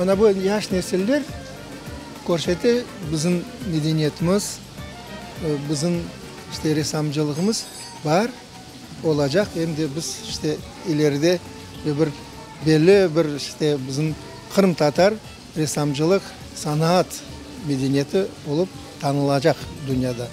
Mına bu yaş nesiller körsete, bizim medeniyetimiz, bizim işte ressamcılığımız bar, olacaq, em de biz işte ileride bir belli bir işte bizim qırımtatar ressamcılıq sanaat medeniyeti olıp tanılacaq dünyada.